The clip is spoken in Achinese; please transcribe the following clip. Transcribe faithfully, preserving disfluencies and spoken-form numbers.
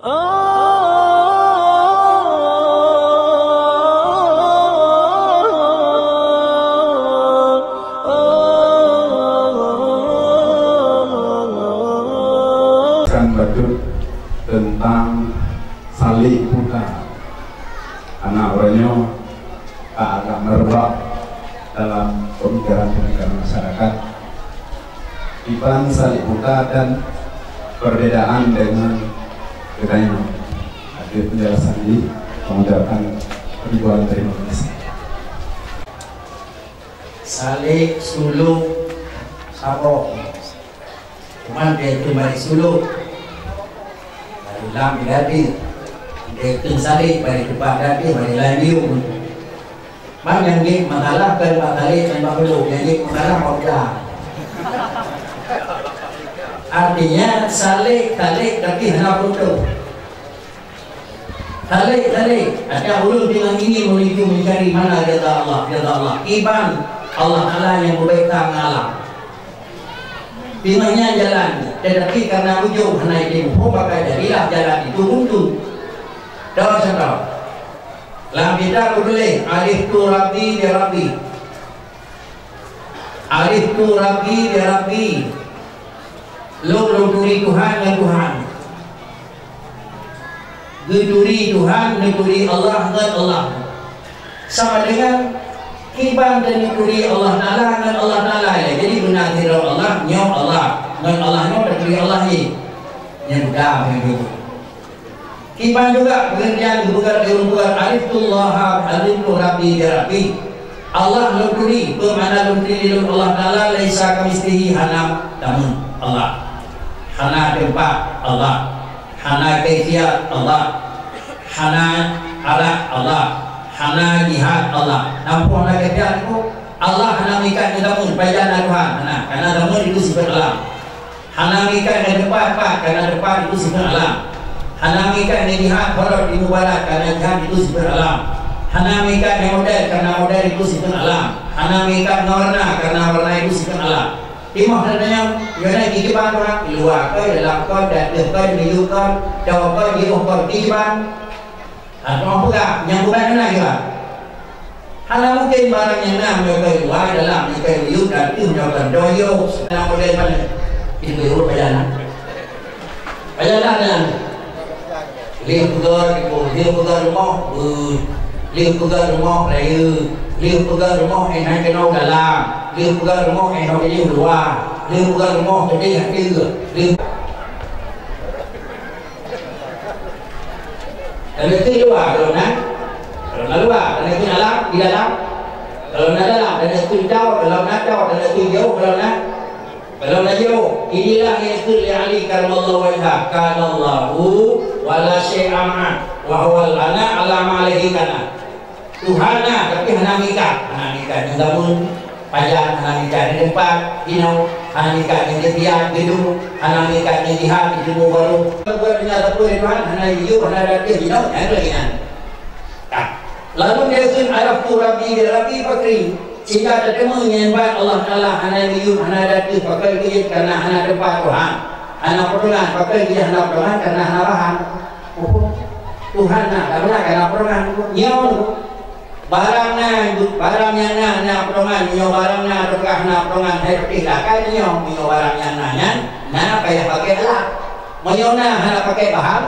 Kan bacut teuntang salek buta. Aneuk uroe nyoe ka agak merebak dalam pemikiran-pemikiran masyarakat. Iban salek buta dan perbedaan dengan geutanyoe. Ada penjelasan di pengucapan ribuan terima kasih. Salek, suluk, sabong. Cuman dia itu bari suluk, bari lam di gati. Dia itu salek, bari tepat gati, bari lam biung. Man nyang jeuet masalah kon bak salek ngon bak suluk, nyang jeuet masalah bak udah. Artinya salek, salek tapi hana putôh. Salek, salek. Ada ulun dengan ini menuju mencari mana rida Allah, rida Allah. Iban Allah Taala yang berbeza dengan alam. Teuma nyan jalan, tetapi karena ujong hana jimuphom, maka jadilah jalan itu buntu. Dawa contoh. Lam kitab tuléh, "Ariftu Rabbi bi Rabbi." "Ariftu Rabbi bi Rabbi." Lôn, lôn turi Tuhan ngon Tuhan. Geuturi Tuhan, neuturi Allah ngon Allah. Sama dengan kiban dan neuturi Allah Taala ngon Allah Taala, ya. Jadi beuna sidroe Allah, nyoe Allah, ngon Allah nyoe taturi Allah jih. Nyan mudah begitu. Kiban juga pengertian geupeugah di ureueng peugah, "Ariftullaha, ariftu Rabbi bi Rabbi." Allah lôn turi, peue makna lôn turi lôn Allah Taala, "Laisa kamitslihi", hana tamong Allah. Hana teumpat Allah. Hana kaifiat Allah. Hana arak Allah. Hana jihad Allah. Nampak hana kaifiat tu? Allah hana meuikat ngon tamong, pajan na Tuhan. Hana, karena tamong itu sifat alam. Hana meuikat ngon teumpat, pat, karena teumpat itu sifat alam. Hana meuikat ngon jihad, horot di mubarat, karena jihad itu sifat alam. Hana meuikat ngon model, karena model itu sifat alam. Hana meuikat ngon warna, karena warna itu sifat alam. Timoh dan tanyong, nyoe na kiban Tuhan, luwa keu, dalam keu, ateueh keu, miyueb keu, dawa keu, jiôh keu, kiban. Ateueh peugah, nyang bukan keunan juga. Hana mungkin barang nyang na meunyoe keu luwa, dalam meunyoe keu miyueb, ateueh meunyoe keu doyo, dalam model mana? Itu keu ureueng pajan na. Pajan na nyan. Lheueh peugah, lheueh peugah rumoh, beuh. Lheueh peugah rumoh, rayeuk. Lheueh peugah rumoh, eh, hana keunoe dalam. Lheueh peugah rumoh, eh, hana keunoe luwa. Lheueh peugah rumoh, teudeh ateueh. Lheueh Tanda klik luwa, kalau na, kalau na luwa, tanda klik dalam, di dalam. Kalau na dalam, tanda klik jauh, kalau na jauh, tanda klik jauh, kalau na, kalau na jauh. Inilah yang disebut oleh Ali karamallahu wajhah, "Kanallahu wa la syai'a ma'ah, wa huwal ana ala ma alaihi kana." Tuhan na, tapi hana meuikat. Hana meuikat ngon zaman, pajan, hana meuikat ngon teumpat, inoe, hana meuikat ngon keudroe, hana meuikat ngon jihad, ilmu baru. Buet nyan sapeue lé Tuhan, hana yub, hana ateueh, inoe, nyan lagèe nyan. Nah, lalu dia kheun, "Araftu Rabbi bi Rabbi fakri." Sehingga tateumé nyan ban Allah Taala hana yub, hana ateueh, pakon keu jeuet, karena hana teumpat Tuhan. Hana peudongan, pakon keu jeuet hana peudongan, karena hana bahan. Tuhan na, karena hana peudongan. Nyoe Barang na, barang nyang na, na peudongan, meunyoe barang na, teuka na peudongan, hai putih lakèe meunyoe, meunyoe barang nyang na nyan, na payah pakai alat. Meunyoe na hana pakai bahan,